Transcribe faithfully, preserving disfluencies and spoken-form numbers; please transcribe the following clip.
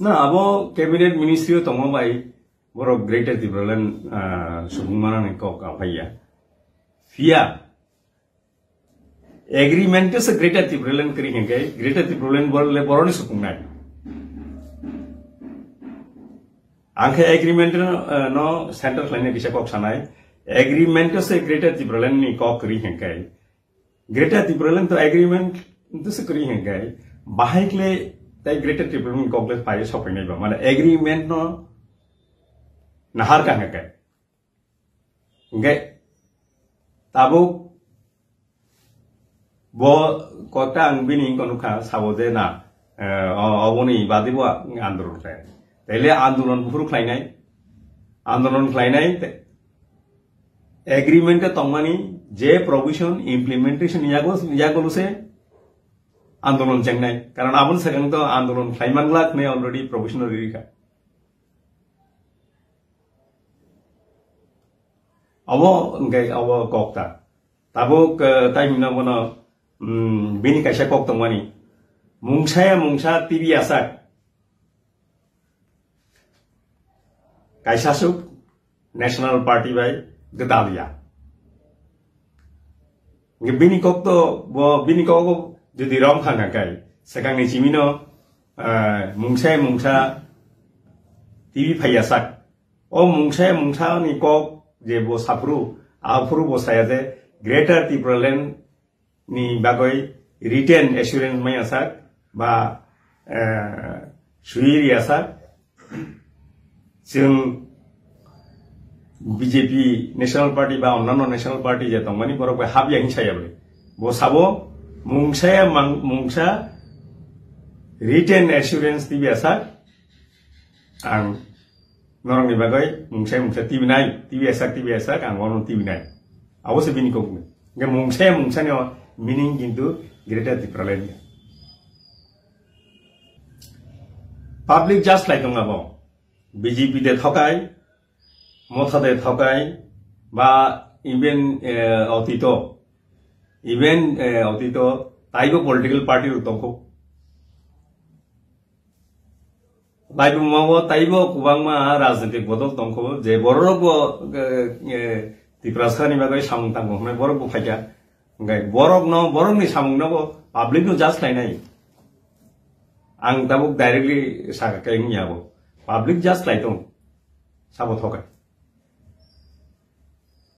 Na, abo cabinet ministry o tongma bai borok Greater Tipraland, ah, subung manani kok aphaiya. Phiya agreement o se Greater Tipraland kwrwi hinkhe Greater Tipraland bor-, le boroni sukungnai. Angkhe agreement no, ah, no center khlaina kisa kok sanai. Agreement o se Greater Tipraland ni kok kwrwi hinkhe Greater Tipraland to agreement to se kwrwi hinkhe, bahai kle tai Greater Tipraland kok le phai sokphainai ba, mane agreement no nahar ka hinkhe. Hinkhe tabuk bo kota ang bini wngkha sabo je na, eh, o-, oboni badi bo andolon khlai. Taile andolon buphuru khlainai, andolon khlainai, agreement o tongmani je provision implementation yago, yagolo se andolon chengnai. Karon aboni swkang to andolon khlaiman glak hwnwi already provision o riri kha. Abo hwnkhe abo kokta. Tabuk, eh, tai hwnna bono, mm, bini kaisa kok tongmani. Mungsa ya mungsa T V asak. Kaisa suk National Party bai gwdal ya. Hwnkhe bini kok to, bo, bini kok bo jodi rom kha hwnkhe, swkangni chimino, eh, mungsa ya mungsa T V phaiya sak. O mungsa ya mungsa ni kok je bo saphuru, aphuru bo saya je Greater Tipraland ni bagwi written assurance maya sak ba, eh, sui riya sak. Chwng B J P National Party ba onnanno National Party je tongmani borok bai hapya hinwi saya bwle. Bo sabo mungsa ya mang-, mungsa written assurance tibi asak ang norokni bagwi mungsa ya mungsa tibi nai, tibi asak, tibi asak ang ono tibi nai. Abo se bini kokni. Hingke mungsa ya mungsa ni meaning kintu Greater Tipraland ya. Public just lai tong abo. B J P de thokai, Motha de thokai, ba even, eh, otito, even, eh, otito taibo political party rok tongkho. Laibuma bo taibo kwbangma rajnitik bodol tongkho, je borok bo, eh, eh, Tiprasa ni bagwi samung tangkho hwnwi borok bo phaikha. Hingke borok no, borok ni samung no bo public no just lainai. Ang tabuk directly sakha khe wngya bo. Public just lai tong. Sabo thokai.